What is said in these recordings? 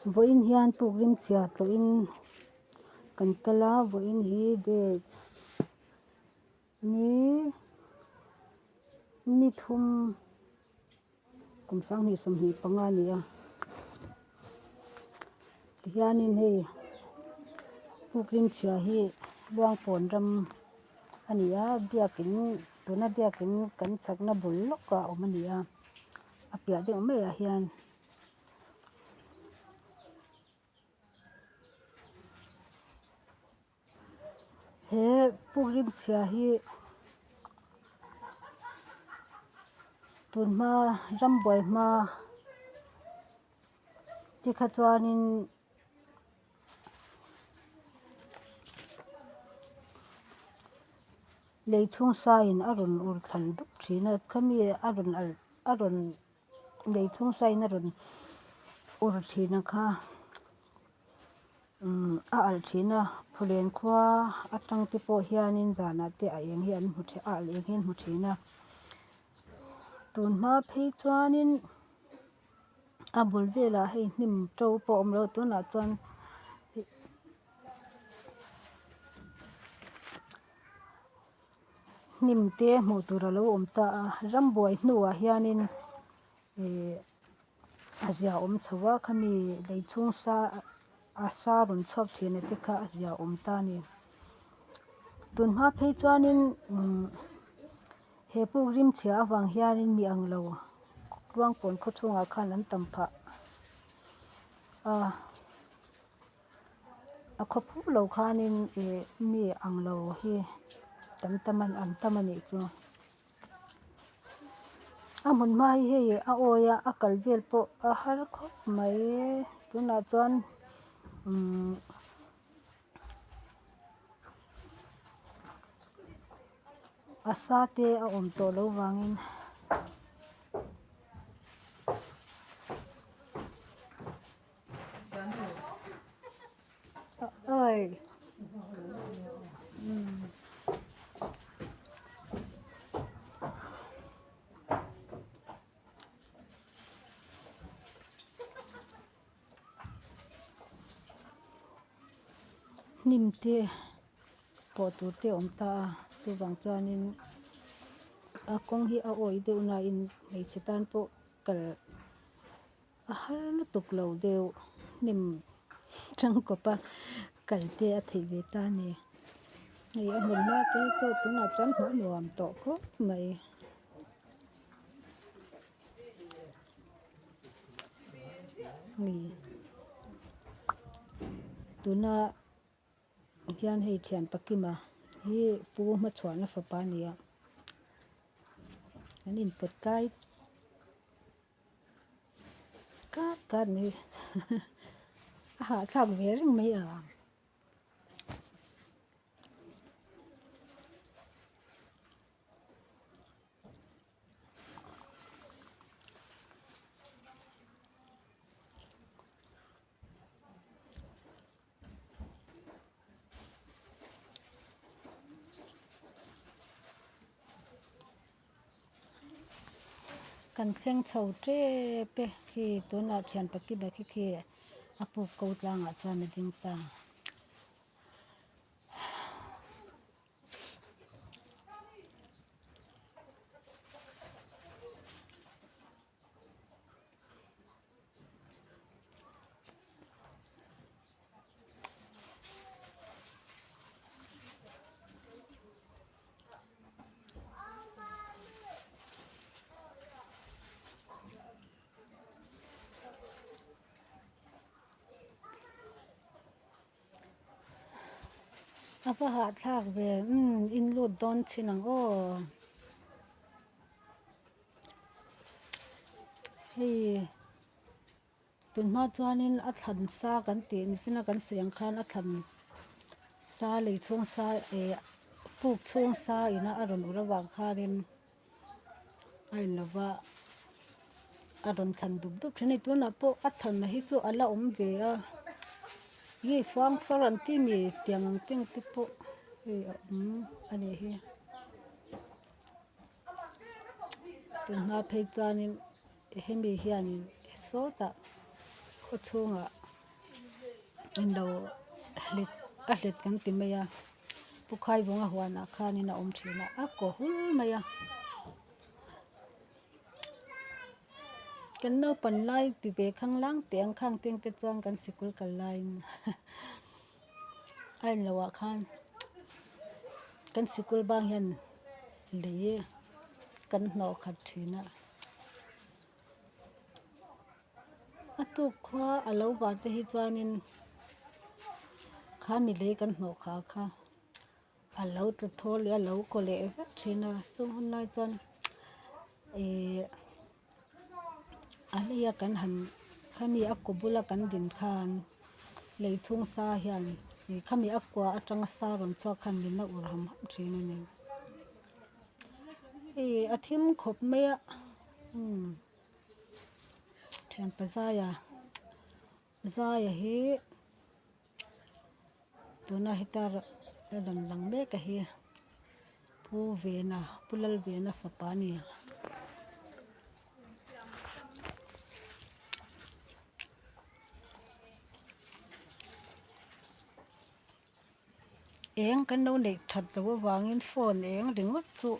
Vawiin hian pukrim chhia tlawhin kan kal a vawiin hi date ni ni thum kum sanghnih 25 a ni a tihianin hei pukrim chhia hi Luangpawn ram a ni a biakin tuna biakin kan chakna bul lawkah a awm a ni a a piah deuh maiah hian. He pukrim chhia hi tunhma rambuai hma te kha chuanin lei chhung saiin a rawn ur thlan dup thin a khami a rawn alh a rawn lei chhung sain a rawn ur thin a kha umm a alh thin a phullen khua atang te pawh hianin zanah te a eng hi an hmu a alh eng hi an hmu thin a tun hma phei chuanin a bul velah hei hnim to pawh a awm lo a tunah chuan hnim te hmuh tur a lo awm ta a rambuai hnuah hianin ihh a zia awm chho a khami lei chhung sa a sa rawn chhuak thin a te kha a zia awm ta a ni tun hma phei chuanin umm he puk rim chhia avang hianin mi ang lo Luangpawn khaw chhungah khan an tam phah a. A khaw phu lo khanin ih mi ang lo hi kan tam a an tam a nih chu a hmun hma hi hei a awi a a kal vel pawh a har khawp mai tunah chuan umm a sa te a awm tawh loh vangin. Hnim te pawh tur te a awm ta a chuvang chuanin a kawng hi a awih deuh nain hmeichhe tan pawh kal. A har lutuk lo deuh hnim tangkawp a kal te a theih ve ta a ni hei a hmun hma te hi chu tunah chuan hmuh nuam tawh khawp mai. Hei tuna hian hei thian pakima hi pu hmachhuahna fapa a ni a an inpawt kai. Kat kat mai a hahthlak ve reng mai a. Kan thleng chho tep e khi tunah thian pakima khi khi a puk ko tlangah chuan a ding ta. A va hahthlak ve umm in lut dawn chin ang aw hei. Tunhma chuanin a thlan sa kan tih ni china kan sawi ang khan a thlan sa lei chhung sa eh puk chhung sa ina a rawn ur avang khanin a in lova a rawn thlan dup dup thin a ni tunah pawh a thlan na hi chu a la awm ve a nge fang far an ti mi tiang ang teng te pawh hei a awm a nih hi tunhma phei chuanin. Hemi hianin sawtah khaw chhungah. Englo hlet a hlet kan ti mai a pu Khaivunga huanah khanin a awm thin a a kaw hul mai a kan naupan lai ti ve khang lang teh ang khang teng te chuan kan sikul kal laiin a englo ah khan kan sikul bang hian lei kan hnawh khat thin a. A tuk khua a lo var te hi chuanin kha milei kan hnawh kha kha a lo tla thaw leh a lo kaw leh vek thin a chung hun lai chuan ihh a hleia kan han khami a kaw bula kan din khan lei chhung sa hian ih khami a kua atanga sa rawn chhuak khan min la ur ham ham thin a ni hei a thim khawp mai a umm. Thianpa Zaia Zaia hi tuna heta rawn lang mek a hi Pu Vena Pu Lalvena fapa a ni. Eng kan lo neih that loh avangin phone eng ringawt chu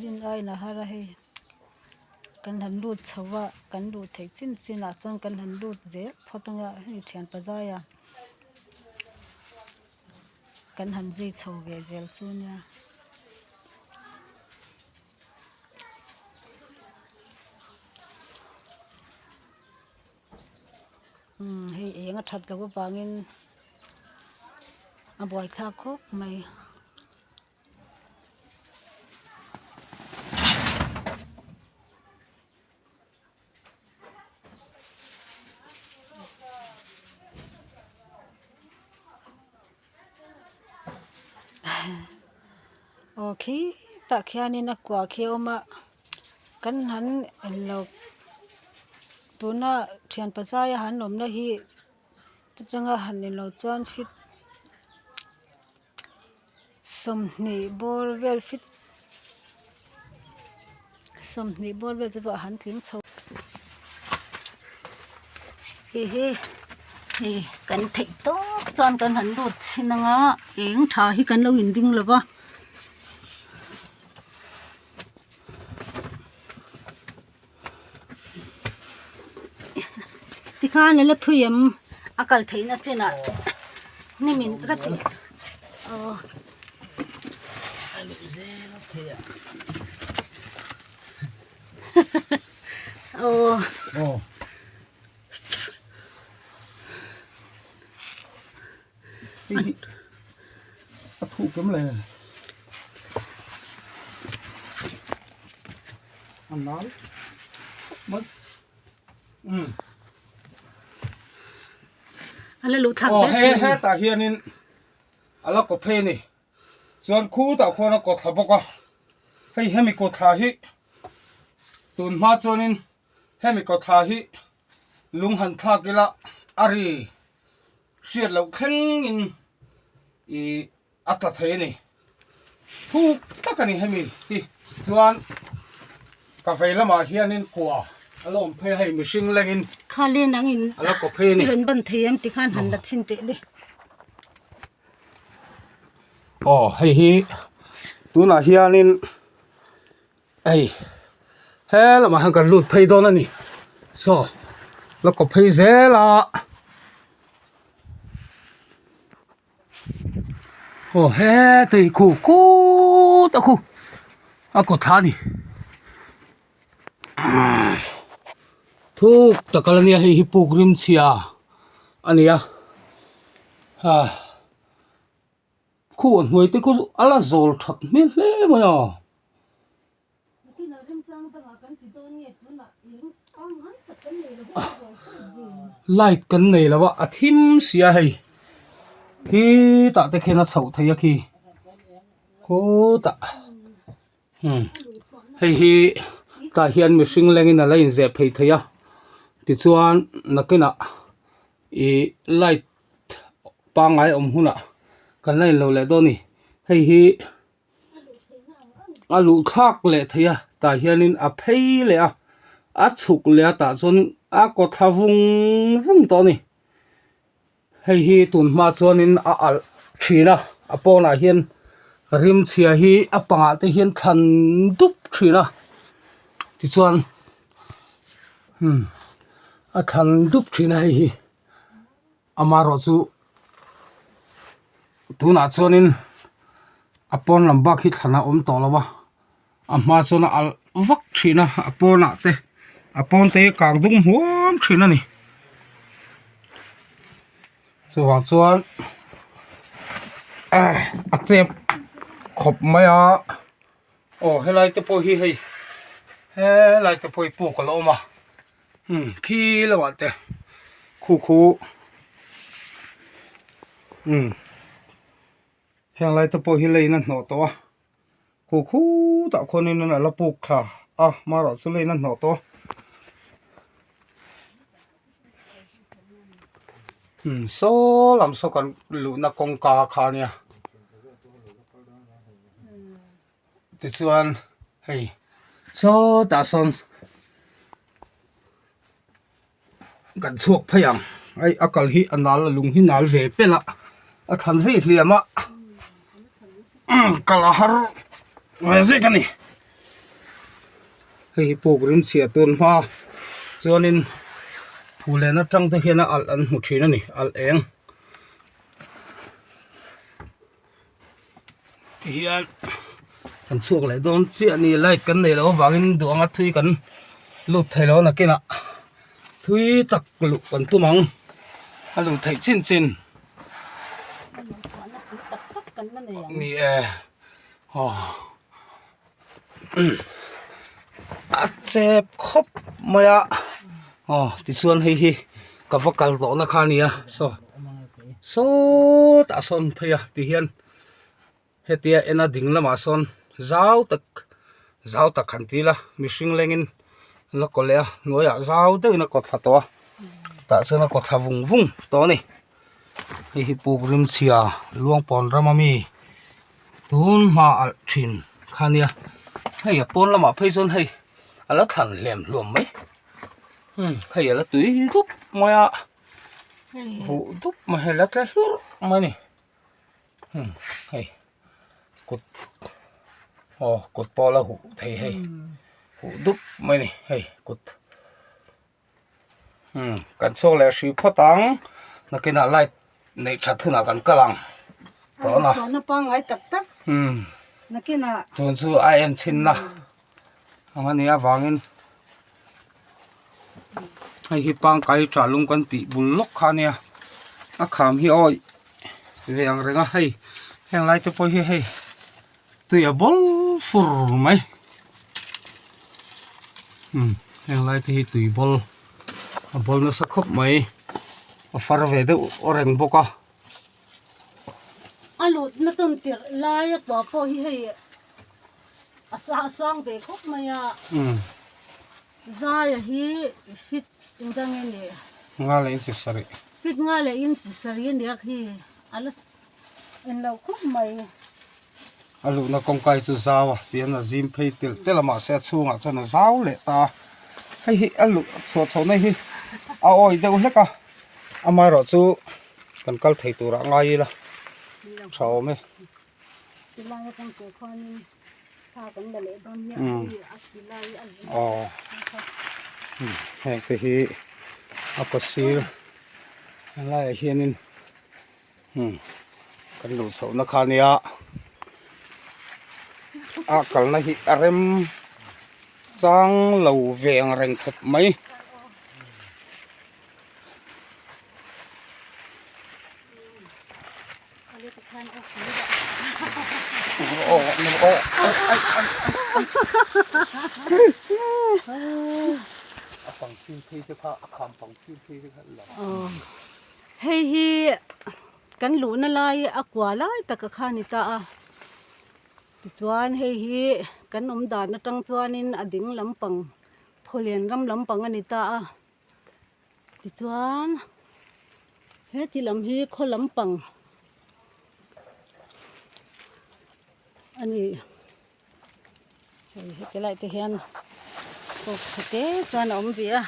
rin aiin a har a hei kan han lut chho a kan luh theih chin chin ah chuan kan han lut zel phawt anga hei thian pazaia kan han zui chho ve zel chu nia. Umm hei eng a that loh avangin a buaithlak khawp mai. Aw khitah khianin a kua khi a awm a kan han englo tuna thian pazaia han awmna hi atanga han englo chuan feet 20 bawr vel feet 20 bawr vel te chu a han tling chho. Hei hi hei kan theih tawp chuan kan han lut chhin ang a eng tha hi kan lo inding lo va. Tikhan a la thui em a kal theihna chenah hnimin ka ti aw. Aw. A thuk em le a nal mai um a la luh thlak zel he hetah hianin a la kaw phei a ni chuan khutah khuan a kaw thla bawk a hei hemi kaw thla hi tun hma chuanin hemi kaw thla hi lung han thlak ila a ri hriat loh thlengin ih a tla thei a ni thuk tak a ni hemi hi chuan ka vei lamah hianin kua a la awm phei a hei mihring lengin kha len angin a la kaw phei a ni i rawn ban thei em tikhan han la chhin teh le. Aw hei hi tunah hianin hei he lamah hian kan lut phei dawn a ni saw la kaw phei zel a aw hetei khu khut a khu a kaw thla a ni thuk tak a la nia hei hi puk rim chhia a ni a ah. Khu a hnuai te khu a la zawl that hmel hle mai a. Light kan nei lo a a thim si a hei khitah te khian a chhoh theih a khi khutah umm hei hi tah hian mihring lengin a la inzeh phei thei a tichuan nakinah Ih light pangngai awm hunah kan la inlo leh dawn a ni hei hi a luh thlak leh theih a tah hianin a phei leh a a chhuk leh a tah chuan a kaw thla vung vung tawh a ni. Hei hi tun hma chuanin a alh thin a a pawnah hian rim chhia hi a pangah te hian thlan dup thin a tichuan umm a thlan dup thin a hei hi amaherawh chu tunah chuanin a pawn lam bak hi thlan a awm tawh lo a. A hma chuan a alh vak thin a a pawnah te a pawn te hi kang dum huam thin a ni chuvang chuan a chep khawp mai a aw helai te pawh hi hei helai te pawh hi puk a la awm a umm khi lamah te khu khu umm heng lai te pawh hi leiin a hnawh tawh a. Khu khutah khuanin a la puk thla a marawh chu leiin a hnawh tawh a umm saw lam saw kan luhna kawngka kha ania tichuan hei sawtah sawn kan chhuak phei ang hei a kal hi a nal a lung hi nal ve pelh a a thlan vei hliam a kal a har ve zek a ni hei hi puk rim chhia tun hma chuanin phullen atang te hian a alh an hmu thin a ni alh eng. Tihian kan chhuak leh dawn chiah a ni light kan neih loh avangin duh anga thui kan lut thei lo a nakinah thui tak luh kan tum ang a luh theih chin chin ni e aw a chep khawp mai a aw tichuan hei hi ka va kal tawhna kha a ni a saw sawtah sawn phei a tihian hetia en a ding lamah sawn zau tak zau tak han ti ila mihring lengin an la kaw leh a hnuaiah zau deuhin a kaw thla tawh a tah chuan a kaw thla vung vung tawh a ni hei hi puk rimchhia luangpawn ram ami tun hma alh thin kha nia hei a pawn lamah phei chuan hei a la thlan hlem hluam mai umm hei a la tui dup mai a huh dup mai hei a la tle hlurh mai a ni umm hei kut aw kut pawh a la huh thei hei huh dup mai a ni hei kut. Umm kan chhuak leh hrih phawt ang nakinah light neih that hunah kan kal ang tawh a chhuahna pangngai tak tak umm nakinah tun chu a en chhinna ang a nih avangin hei hi pangkai tah lung kan tih bul lawk kha a nia a kham hi awi ve ang reng a hei heng lai te pawh hi hei tui a bawl fur mai umm heng lai te hi tui bawl a bawl nasa khawp mai a far ve deuh reng bawk a. A lutna tawn tirh laia pawh pawh hi hei a sang ve khawp mai a zaia hi fit engdang nge ni nga leh inchi sarih fit nga leh inchi sarih a nia khi a la En lo khawp mai. A luhna kawngkai chu zau a tihian a zim phei telh telh a mahse a chhungah chuan a zau leh ta a hei hi a luh chhuah chhohna hi a awi deuh hlek a amaherawh chu kan kal thei turah ngai ila tha awm e. Aw heng te hi a kaw sir helaiah hianin. Umm kan luh chhohna kha ania a kalna hi a rem chang lo ve ang reng khawp mai. Hei hi kan luhna lai a kua lai taka kha a ni ta a tichuan hei hi kan awm dan atang chuanin a ding lampang phawlian ram lampang a ni ta a tichuan heti lam hi khaw lampang a ni. Hei heti lai te hian kawk chhe te chuan a awm ve a.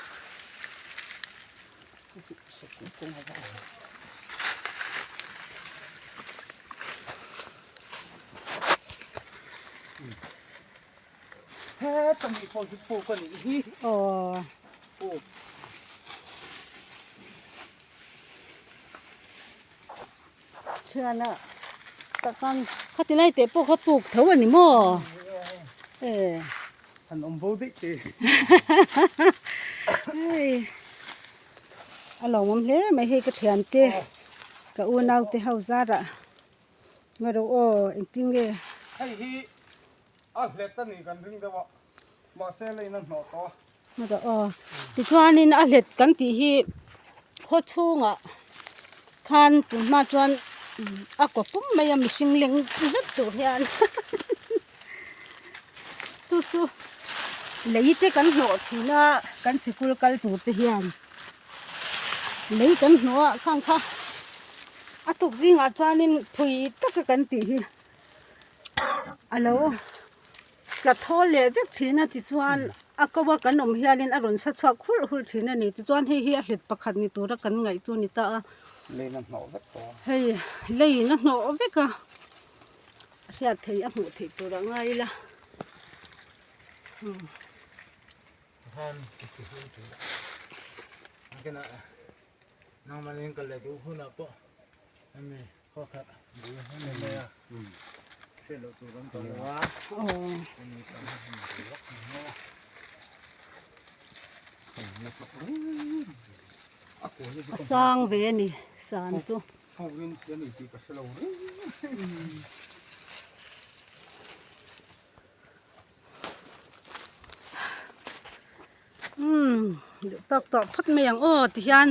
Heta mi pawh hi puk a nih hi. Aw. Puk. Thiana takhan khati lai teh pawh kha puk tho a ni maw? E. Han awm bo daih te. Hei. A lawmawm hle mai hei ka thiante ka unaute ho zarah. Ngaih rawh aw engtin nge. Hei hi a hlet a ni kan ring deuh a mahse leiin a hnawh tawh a. Ngaih rawh aw tichuanin a hlet kan tih hi khaw chhungah khan tun hma chuan a kaw pum mai a mihring leng zet tur hian chu chu lei te kan hnawh thin a kan sikul kal tur te hian. Lei kan hnawh a khang kha a tuk zingah chuanin phui taka kan tih hi a lo tla thawl leh vek thin a tichuan a ko a kan awm hianin a rawn sa chhuak hulh hulh thin a ni tichuan hei hi a hlet pakhat ni tura kan ngaih chu a ni ta a Leiin a hnawh vek tawh a. Hei leiin a hnawh vek a a hriat theih a hmuh theih tur a ngai ila. A sang ve a ni san chu. Umm duh tawk tawh phawt mai ang aw ti hian.